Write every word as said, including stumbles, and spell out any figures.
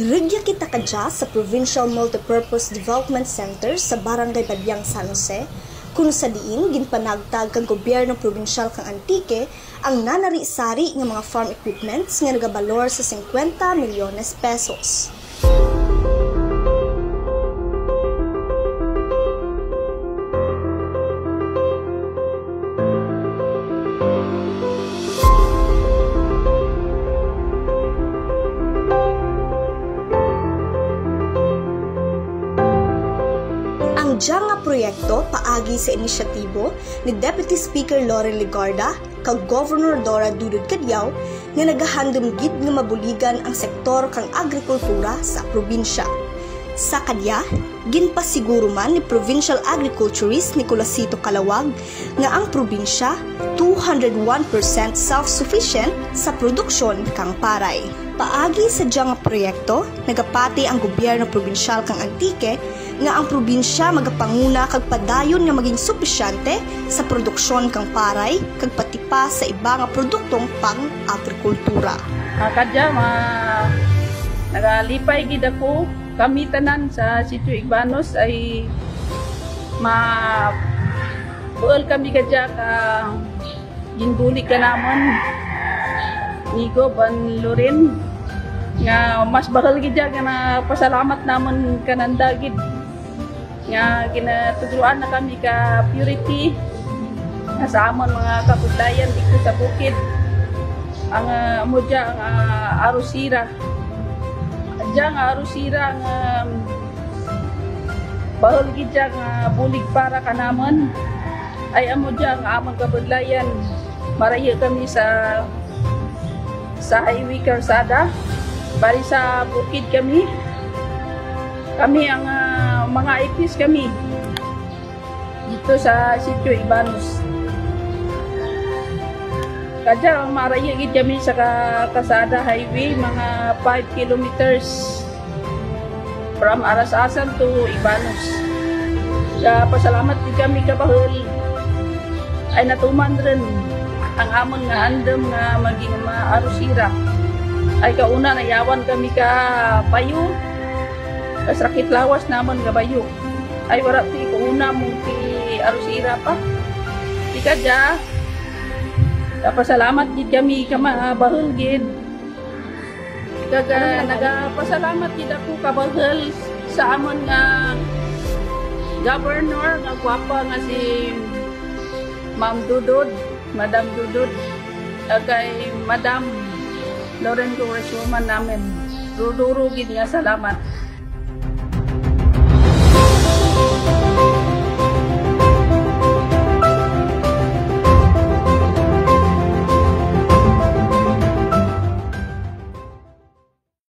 Rugya kita kadya sa Provincial Multipurpose Development Center sa Barangay Badiang, San Jose, kun sa diin ginpanagtag kang gobyerno probinsyal kang Antique ang nanari-sari nga mga farm equipments nga nagabalor sa singkwenta milyones pesos. Ang dya nga proyekto paagi sa inisyatibo ni Deputy Speaker Loren Legarda kag Governor Dora Dodod Cadiao nga nagahandum gid nga mabuligan ang sektor kang agrikultura sa probinsya. Sa kadya, ginpasiguro man ni Provincial Agriculturist Nicolasito Calawag nga ang probinsya two hundred one percent self-sufficient sa produksyon kang paray. Paagi sa dya nga proyekto, nagapati ang gobyerno probinsyal kang Antique nga ang probinsya magapanguna kag padayon nga maging supisyente sa produksyon kang paray kag pati pa sa iba nga produktong pang-agrikultura. Ah, kadya, ma-, nagalipay gid ako. Kami tanan sa Sitio Igbanos ay ma-, buul kami kadya ka ginbulig kanamun ni Gob and Loren, nga mas bahul gid dya nga nagapasalamat namun kananda gid nga ginatugruan na kami ka priority nga sa amun mga kabudlayan dito sa bukid. Ang, ah, amo dya ang, ah, arosira. Dya nga arosira nga, um, bahul gid dya nga bulig para kanamun. Ay amo dya nga amun kabudlayan. Marayu kami sa, sa highway karsada. Bali sa bukid kami. Kami ang, ah, mga ipis kami dito sa Sitio Ibanus. Kadya, marayu gid kami sa ka-, karsada highway, mga five kilometers. From Aras-asan to Ibanus. Nagapasalamat gid kami kabahul. Ay natuman run ang amun nga handum nga maging maarosira. Ay kauna nayawan kami ka bayo. Kasarakit lawas namun nga bayo. Ay wara ti kauna mung ti arosira pa. Ti kadya, nagapasalamat gid kami ka ma-, bahul gid. Kag, ah, nagapasalamat gid ako kabahul sa amun nga governor nga gwapa nga si Ma'am Dodod, Madam Dodod, kag kay Madam Loren, Congresswoman namun. Duro-duro gid nga salamat.